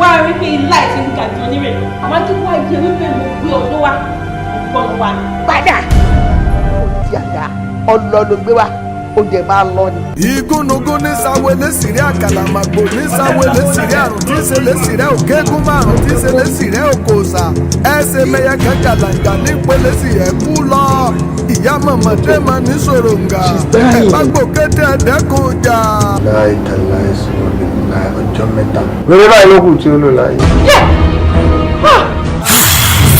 Wá rí pé ilá ẹ̀ ti ń ga ju onírè lọ. Àwọn tó wá yẹ wípé mo gbé ọdún wa ọgbọ́n wa ni. Padà ó di àdá ọlọ ló gbé wa, ó dẹ̀ máa lọ ni. Igúnnugún ní sáwọlé sírí, àkàlàmàgbò ní sáwọlé sírí, àrùn tí ń ṣe lé sírẹ́ òkégún márùn tí ń ṣe lé sírẹ́ òkòòsà ẹsẹ̀ mẹyẹ kẹkàlàǹgà nípele sí ẹ̀kú lọ. Ìyá mọ̀mọ́dé máa ní sòròǹgà ẹ̀ bá gbòkété ẹ̀dẹ́kun jà. Láì tàláì sọ̀rọ̀ lè la ọjọ́ 3. Wẹ́rẹ́ báyìí ló kù tí ó lò láyé.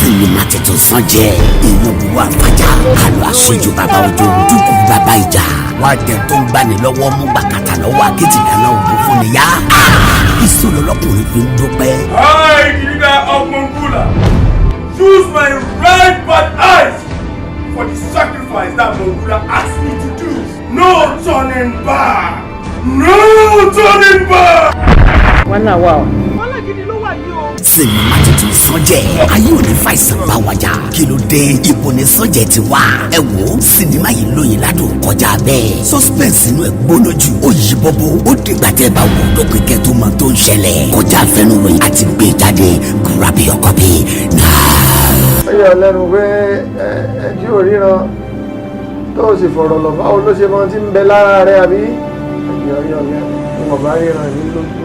Sinimá titun Sànjẹ́, èèyàn burú, àfàjà àlọ́, àṣejù bàbá ojú dúkù bàbá ìjà wà jẹ tó ń gbani lọ́wọ́ mú gbàkàtà lọ́wọ́ akéjìdáná ògùn fún ni yá ìṣòro lọkùnrin fi ń dúpẹ́. I, the leader of Mongula, use my right bad eyes for the sacrifice that Mongula asked me to do. No turning back! No turning back! Wàhálà wà o. Sinimá titun Sànjẹ́, ayé ò ní fàìsàn bá wa jà. Kí ló dé? Ibo ni Sànjẹ́ ti wá? Ẹ wo sinimá yìí, lóyin ládùn kọjá bẹ́ẹ̀. Suspense inú ẹ̀ gbóná jù, ó yí bọ́bọ́. Ó dìgbà tẹ́ bá wò dópin kẹ́ tó mọ tó ń ṣẹlẹ̀. Kọjá àfẹnuròyìn àti gbé jáde. Grab your copy now. Ó yà ọ́ lẹ́nu pé ẹ ẹ tí ò ríran tó o sì fọ̀rọ̀ lọ, báwo ló ṣe mọ tí ń bẹ lára rẹ? Àbí ẹ̀jẹ̀ ọyọ lẹ́nu ní mo bá ríran ní lójú.